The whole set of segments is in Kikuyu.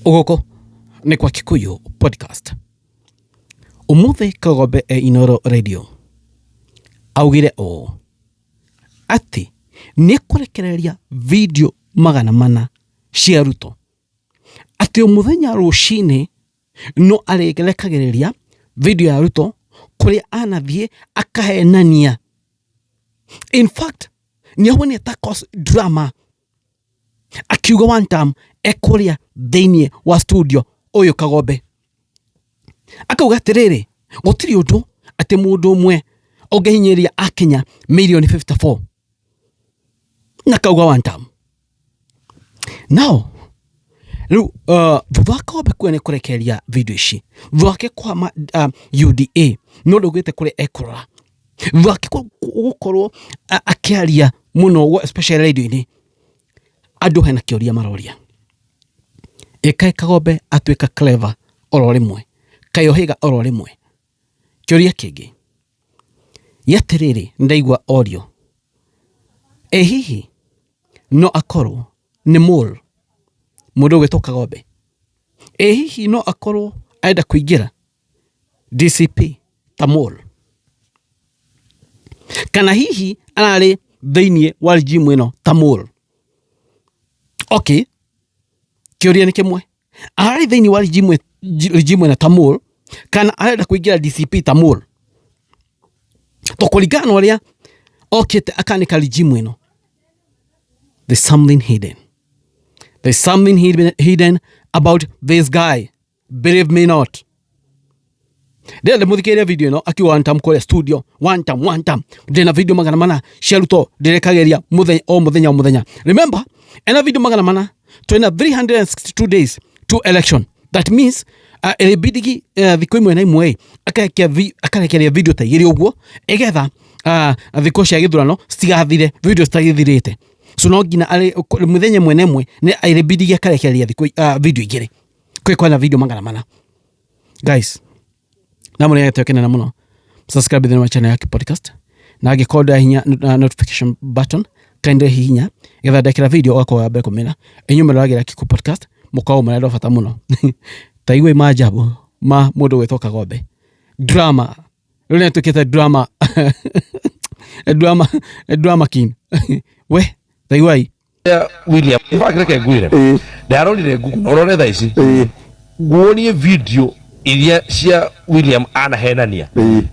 Gũkũ nĩ kwa Kikuyu Podcast. Ũmũthĩ Kagombe e Inooro Radio augire ũũ atĩ nĩ ekũrekereria video 400 cia Ruto, atĩ o mũthenya rũcinĩ no arĩrekagĩrĩria video ya Ruto kũrĩa anathiĩ akahenania. In fact nĩ ahonete ta cause drama akiuga one time ekũrĩa thĩinĩ wa studio ũyũ Kagombe akauga atĩrĩrĩ gũtirĩ ũndũ atĩ mũndũ ũmwe ũngĩhinyĩrĩria akenya mirioni 54 na kauga one time now rĩu thutha wa Kagombe kuga nĩ kũrekereria video ici thutha wake kũhama UDA nĩ ũndũ augĩte kũrĩa ekũrora thutha wake gũkorwo akĩaria mũno especially radio-inĩ andũ hena kĩũria maroria ĩ kaĩ Kagombe atuĩka clever oro rĩmwe kaĩ ohĩga oro rĩmwe kĩũria kĩngĩ gĩatĩrĩrĩ ndaigua orio ĩ hihi no akorwo nĩ mole mũndũ ũgwĩtwo Kagombe ĩ hihi no akorwo arenda kũingĩra DCP ta mole kana hihi ararĩ thĩinĩ wa regime ĩno ta mole okay kĩũria nĩ kĩmwe ararĩ thĩinĩ wa regime ĩno ta mole kana arenda kũingĩra DCP ta mole to kũringana na ũrĩa okĩte akanĩka regime ĩno there's something hidden there's something hidden, hidden about this guy believe me not ndĩrenda mũthikĩrĩrie video ĩno akiuga one time kũrĩa studio one time one time ndĩna video 400 cia Ruto ndĩrekagĩria mũthenya o mũthenya o mũthenya remember ena video 400 twĩna 362 days to election that means ĩrĩbidigi thikũ imwe na imwe akarekeria video ta igĩrĩ ũguo ĩgetha thikũ cia gĩthurano citigathire video citagĩthirĩte so no nginya mũthenya ĩmwe na ĩmwe nĩ ĩrĩbidigi akarekereria thikũ video igĩrĩ kwĩ kwena video 400 guys na mũrĩ gĩtĩo kĩnene mũno subscribe thĩinĩ wa channel ya podcast na angĩkorwo ndahihinya notification button kainde hihinya getha ndekĩra video ũgakorwo wa mbere kũmĩona inyuĩ mũroragĩra Kikuyu Podcast mũkoragwo mũrĩ andũ a bata mũno ta iguai maajabu ma mũndũ gwĩtwo Kagombe drama rĩu nĩ atuĩkĩte drama drama drama king we ta iguai William in fact reke ngwire ndarorire Google na ũrore thaa ici nguonie video iria cia William anahenania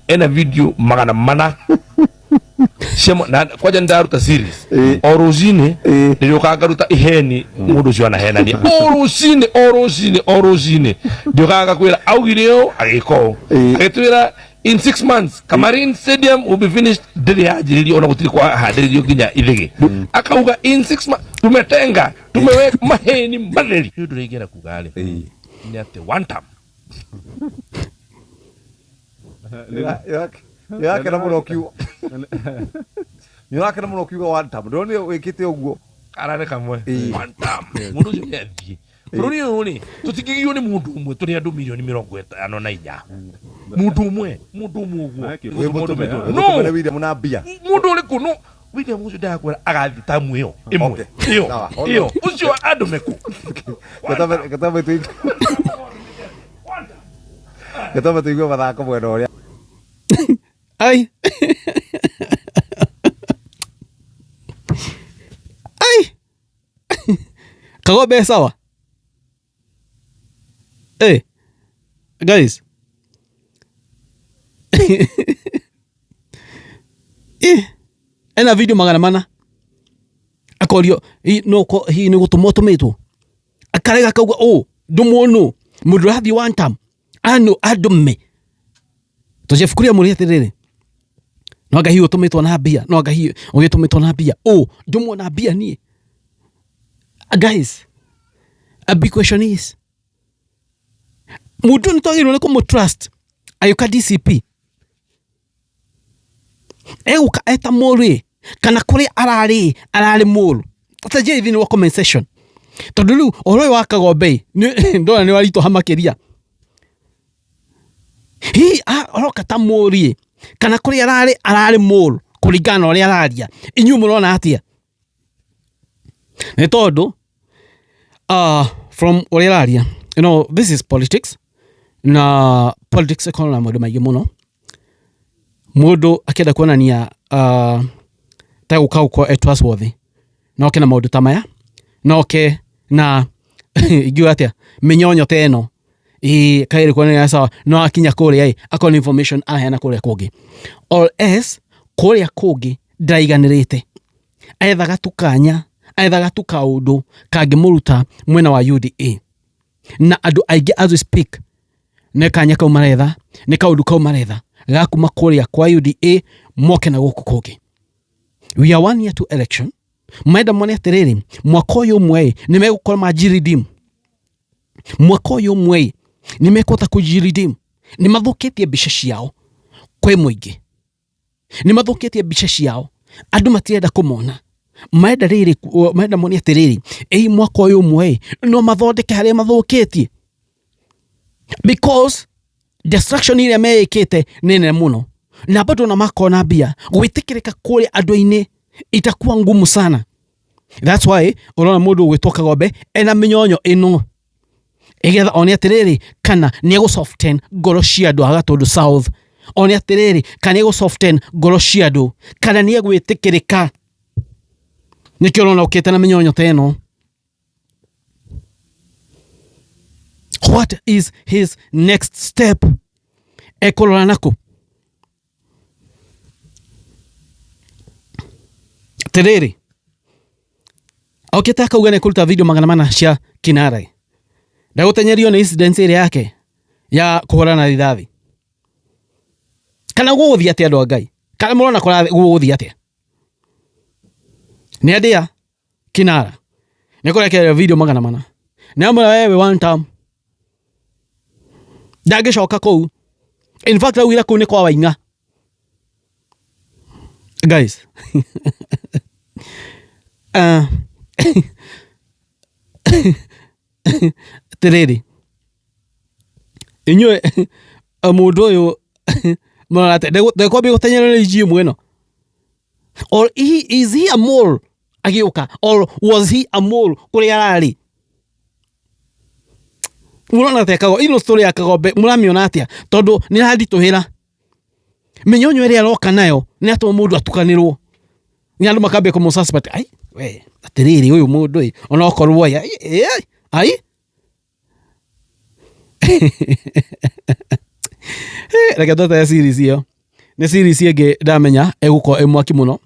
ena video 400 cia na kwanja nĩndaruta series o rũcinĩ ndĩrĩũkaga ngaruta iheni mũndũ ũcio anahenania o rũcinĩ o rũcinĩ o rũcinĩ ndĩũkaga ngakwĩra augire ũũ agĩka ũũ agĩtwĩra in 6 months Kamarin Stadium will be finished ndĩrĩ yanjĩrĩrio ona gũtirĩ kwahandĩrĩrio nginya ithĩgĩ akauga in 6 months tumetenga tumeweka maheni matheri nĩ ũndũ ũrĩa ingĩenda kuga rĩ nĩ atĩ one time Nĩũrakena mũno ũkiuga nĩũrakena mũno ũkiuga one time ndĩronire wĩkĩte ũguo karare kamwe one time mũndũ ũcio nĩ athiĩ bũrũri ũyũ rĩ tũtingĩgio nĩ mũndũ ũmwe tũrĩ andũ mirioni 54 mũndũ ũmwe mũndũ ũmwe ũguo Wĩ mũtũme no mũtũme nĩ William na mbia mũndũ ũrĩkũ no William ũcio ndakwĩra agathiĩ tamu ĩyo ĩmwe Okay. ĩyo Sawa. Hold ĩyo on. ũcio andũ meku Gĩtome tũigue mathako mwena ũrĩa ai ai Kagombe sawa hey guys eh ena video 400 akorio no ko hihi nĩ gũtũmwo tũmĩtwo akarega akauga ũ ndũmwo nũ mũndũ ũrathiĩ one time ano andũme to Jeff Kuria mũrĩ atĩrĩrĩ no anga hihi ũtũmĩtwo na mbia no anga hihi ũgĩtũmĩtwo na mbia ũ ndũmwo na mbia niĩ guys a big question is mũndũ nĩ twagĩrĩirwo nĩ kũmũ trust agĩũka DCP egũka eta mũrĩ kana kũrĩa ararĩ ararĩ mũru ũcenjie thĩinĩ wa comment section tondũ rĩu ũhoro ũyũ wa Kagombe ndona nĩ waritũha makĩria hihi aroka ta mũriĩ kana kũrĩa ararĩ ararĩ mũru kũringana na ũrĩa araria inyuĩ mũrona atĩa nĩ tondũ from ũrĩa araria You know, this is politics na politics ĩkoragwo na maũndũ maingĩ mũno. Mũndũ akĩenda kuonania ta gũka gũkorwo e trustworthy, no oke na maũndũ ta maya, no oke na ingiuga atĩa, mĩnyonyo ta ĩno ĩĩ kaĩrĩ kuonania sawa, no akinya kũrĩa ĩ akorwo nĩ information araheana kũrĩa kũngĩ, or else kũrĩa kũngĩ ndaraiganĩrĩte, ethaga tu kanya, ethaga tu kaũndũ kangĩmũruta mwena wa UDA. Na andũ aingĩ as we speak nĩ kanya kau maretha, nĩ kaũndũ kau maretha ga kuma kũrĩa kwa UDA moke na gũkũ kũngĩ. We are one year to election. Marenda mone atĩrĩrĩ, mwaka ũyũ ũmwe ĩ nĩ megũkorwo manji redeem, mwaka ũyũ ũmwe ĩ nĩ mekũhota kũji redeem. Nĩ mathũkĩtie mbica ciao kwĩ mũingĩ, nĩ mathũkĩtie mbica ciao, andũ matirenda kũmona. Marenda rĩrĩ, marenda mone atĩrĩrĩ, ĩ mwaka ũyũ ũmwe ĩ no mathondeke harĩa mathũkĩtie, because destruction ĩrĩa meĩkĩte nĩ nene mũno, na bado ona makona mbia gwĩtĩkĩrĩka kũrĩa andũ-inĩ itakuwa ngumu sana. That's why ũrona mũndũ ũgwĩtwo Kagombe ena mĩnyonyo ĩno, ĩgetha one atĩrĩrĩ kana nĩ egũ soften ngoro cia andũ a Gatũndũ South, one atĩrĩrĩ kana nĩ egũ soften ngoro cia andũ, kana nĩ egwĩtĩkĩrĩka. Nĩkĩo ũrona ũkĩte na mĩnyonyo ta ĩno. What is his next step? Ekũrora nakũ? Atĩrĩrĩ, okĩte akauga nĩ kũruta video 400 cia Kinara. Ndagũtenyerio nĩ incident ĩrĩa yake ya kũhũrana rithathi. Kana gũgũthiĩ atĩa andũ a Ngai? Kana mũrona gũgũthiĩ atĩa? Nĩ andĩa Kinara nĩ kũrekereria video 400. Nĩ amwĩra wewe one time ndangĩcoka kũu. In fact augire kũu nĩ kwa Waing'a. Guys, atĩrĩrĩ inyuĩ mũndũ ũyũ mũrona atĩa? Ndekwambia gũteng'era nĩ gym ĩno, or is he a mole agĩũka, or was he a mole kũrĩa ararĩ? Mũrona atĩa Kagombe? Ino story ya Kagombe mũramĩona atĩa? Tondũ nĩ ĩranditũhĩra. Mĩnyonyo ĩrĩa aroka nayo nĩ atũma mũndũ atukanĩrwo, nĩ andũ makambia kũmũ suspect, ai we atĩrĩrĩ ũyũ mũndũ ĩ onokorwo ĩ ai reke twetere series ĩyo. Nĩ series ĩngĩ ndamenya ĩgũkorwo ĩ mwaki mũno.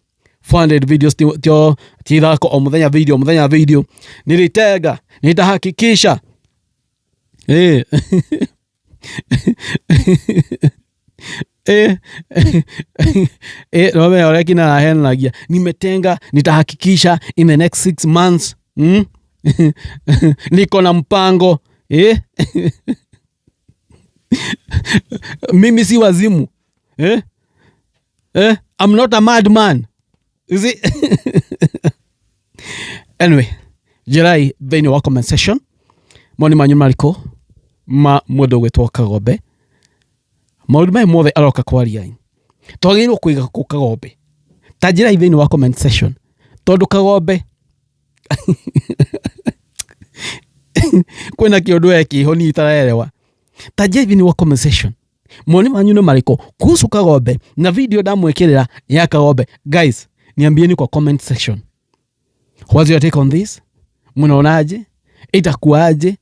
400 videos tio ti ithako, o mũthenya video, o mũthenya video. Nilitenga, nitahakikisha Romeo ũrĩa Kinara ahenanagia, nimetenga, nitahakikisha in the next 6 months niko na mpango mimi si wazimu I'm not a mad man, you see. Anyway, njĩrai thĩinĩ wa comment section moni manyu marĩkũ ma mũndũ ũgwĩtwo Kagombe. Maũndũ maya mothe aroka kwaria twagĩrĩirwo kũiga kũ Kagombe? Ta njĩrai thĩinĩ wa comment section, tondũ Kagombe kwĩna kĩũndũ ekĩho niĩ itaraelewa. Ta njĩrai thĩinĩ wa comment section moni manyu nĩ marĩkũ kuhusu Kagombe na video ndamwĩkĩrĩra ya Kagombe. Guys, niambieni kwa comment section, what's your take on this? Mnaonaje? Itakuwaje?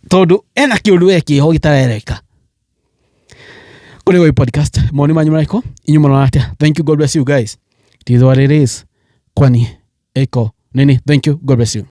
Tondũ ena kĩũndũ ekĩho gĩtarereka. Kũrĩ Goi Podcast, moni manyu marĩkũ? Inyuĩ mũrona atĩa? Thank you, God bless you guys. It is what it is. Kwani iko nini? Thank you, God bless you.